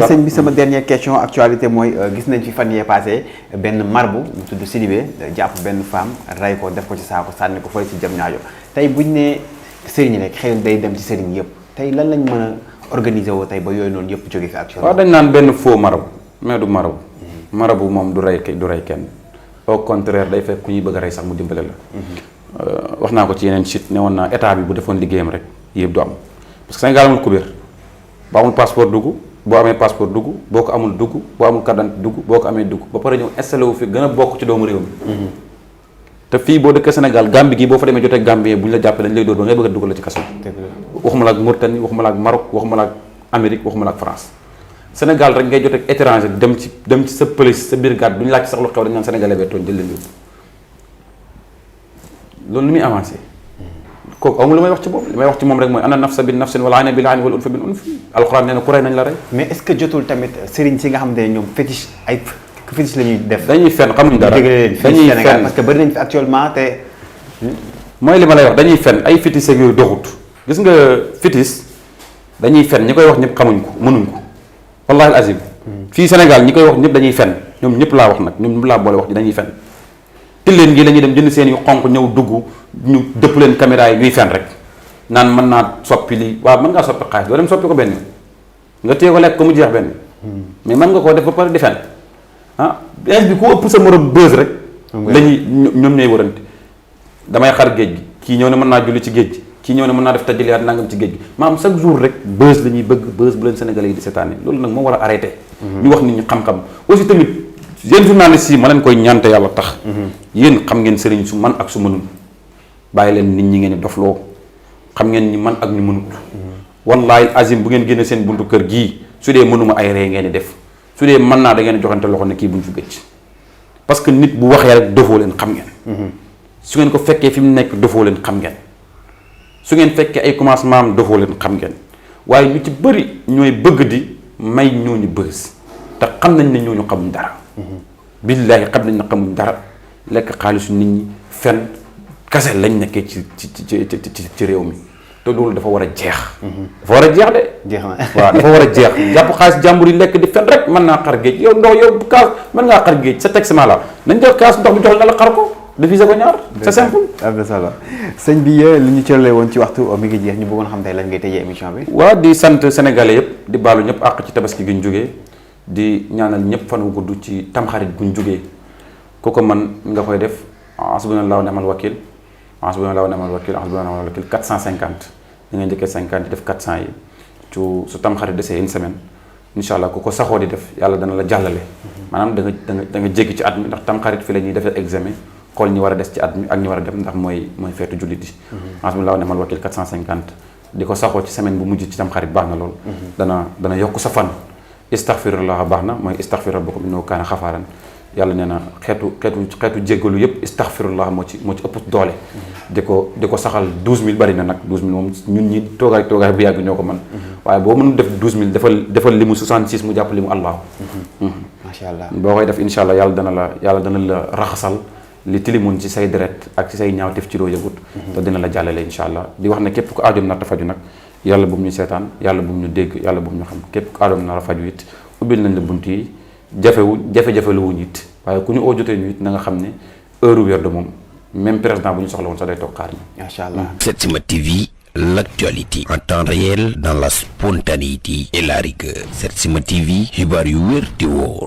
sëñ bi sama dernière question actualité mooy gis nañ fi fan yee passé benn marbu mu tudd Sidibé jàpp benn femme ray ko def ko ci saako sànni ko fële ci jëm ñaajo tey buñ ne sëriñ rek xëy day dem ci sëriñ yëpp tey lan lañ mën a organiser woo tey ba yooyu noonu yëpp jóge fi actuellement. waaw dañ naan benn faux marabu mais du marabu. marabu moom du rey kenn au contraire day fekk ku ñuy bëgg a rey sax mu dimbale la. wax naa ko ci yeneen site ne woon naa état bi bu defoon liggéeyam rek yëpp du am parce que Sénégal amul kubéer boo amul passeport dugg boo amee passeport dugg boo ko amul dugg boo amul carte d'identité dugg boo ko amee dugg ba pare ñëw installé wu fi gën a bokk ci doomu réew mi. te fii boo dëkkee Sénégal Gambie gi boo fa demee jotee Gambien bu ñu la jàppee dañ lay dóor ba ngay bëgg a dugal la ci kaso. waxuma la ak Mauritanie waxuma la ak Maroc waxuma la ak Amérique waxuma la ak France Sénégal rek ngay jotee ak étranger dem ci sa police sa brigade du ñu laaj sax lu xew dañu naan sénégalais bee tooñ jël leen yóbbu loolu ni muy avancé kooku amul lu may wax ci moom li may wax ci moom rek mooy ana nafsa bin nafsin wal ayna bil ayni wal unfa bin unfi alxuraan nee na ku rey nañ la rey. mais est-ce que jotul tamit sëriñ si nga xam ne ñoom fétiche ay fétiche la ñuy def. dañuy fenn xamuñ dara dañuy fenn parce que bëri nañ fi actuellement te. mooy li ma lay wax dañuy fenn ay fétiche ak yooyu doxut gis nga fétiche dañuy fenn ñi koy wax ñëpp xamuñ ko mënuñ ko wallahi al azim fii Sénégal ñi koy wax ñëpp dañuy fenn ñoom ñëpp laa wax nag ñoom ñëpp laa boole wax ji dañuy fenn tilleen gi la ñuy dem jënd seen yu xonq ñëw dugg ñu dëpp leen caméra yi ñuy fen rek naan mën naa soppi lii waaw mën ngaa soppi xaalis doo dem soppi ko benn nga téye ko lekk ko mu jeex benn mais mën nga koo def ba pare di fen ah ins bi ku ëpp sa morom bës rek lañuy ñoom ñooy wërante damay xar géej gi kii ñëw ne mën naa julli ci géej gi kii ñëw ne mën naa def tajaliyaat nangam ci géej gi maanaam chaque jour rek bës la ñuy bëgg bës bu leen Sénégalais yi di seetaane loolu nag moo war a arrêté ñu wax nit ñi xam-xam aussi tamit yéen journalistes yi ma leen koy ñaante yàlla tax yéen xam ngeen sëriñ su man ak su mënul bàyyi leen nit ñi ngeen di dofloo xam ngeen ñi man ak ñu mënut wallahi azim bu ngeen génne seen buntu kër gii su dee mënuma ay ree ngeen di def su dee mën naa da ngeen joxante loxo ne kii buñ fi gëcc parce que nit bu waxee rek dofoo leen xam ngeen su ngeen ko fekkee fi mu nekk dofoo leen xam ngeen su ngeen fekkee ay commencement am dofoo leen xam ngeen waaye ñu ci bëri ñooy bëgg di may ñooñu bës te xam nañ ne ñooñu xamuñ dara billaahi xam nañ ne xamuñ dara lekk xaalisu nit ñi fen kase lañ nekkee ci réew mi te loolu dafa war a jeex dafa war a jeex de jeex na waaw dafa war a jeex jàpp xaalis jàmbur yi lekk di fen rek mën naa xar géej yow ndox yow kaas mën ngaa xar géej sa textement la nañ jox kaas ndox bi jox la xar ko diviser ko ñaar c'est simple. am na solo sëñ bi li ñu cërale woon ci waxtu mi ngi jeex ñu bëggoon xam tey lan ngay tëjee émission bi. waaw di sant sénégalais yëpp di baalu ñëpp àq ci tabaski gi ñu jógee di ñaanal ñëpp fan wu gudd ci tamxarit bu ñu jógee ku ko man nga koy def hasbunallahu wa ni'mal wakil hasbunallahu wa ni'mal wakil hasbunallahu wa ni'mal wakil 450 da ngay njëkkee 50 def 400 yi su tamxarit desee une semaine incha allah ku ko saxoo di def yàlla dana la jàllale maanaam da nga jéggi ci at mi ndax tamxarit fi la ñuy defee examen xool ñi war a des ci at mi ak ñi war a dem ndax mooy feetu jullit yi hasbunallahu wa ni'mal wakil 450 di ko saxoo ci semaine bu mujj ci tamxarit baax na lool dana yokk sa fan istaghfirullah baax na mooy istaghfir rabbakum innahu kaana xafaaran yàlla nee na xeetu jéggalu yëpp istaghfirullah moo ci ëpp doole di ko saxal 12000 bari na nag 12000 moom ñun ñi toogaay bu yàgg ñoo ko mën waaye boo mënul def 12000 defal limu 66 mu jàpp limu allahu macha allah boo koy def insha allah yàlla dana la raxasal li tilimun ci say deret ak ci say ñaawteef ci loo yëgut te dina la jàllale insha allah di wax ne képp ku aajom nar ta faju nag yàlla bu mu ñu seetaan yàlla bu mu ñu dégg yàlla bu mu ñu xam képp ku aajom nar a faju it ubbil nañ la bunt yi jafe-jafe lu wuñ it waaye ku ñu oo jotee ñu it na nga xam ne heure weer de moom même président bu ñu soxla woon sax day toog xaar ñu macha allah. Setsima TV, l'actualité en temps réel dans la spontanéité et la rigueur. Setsima TV, xibaar yu wér te wóor.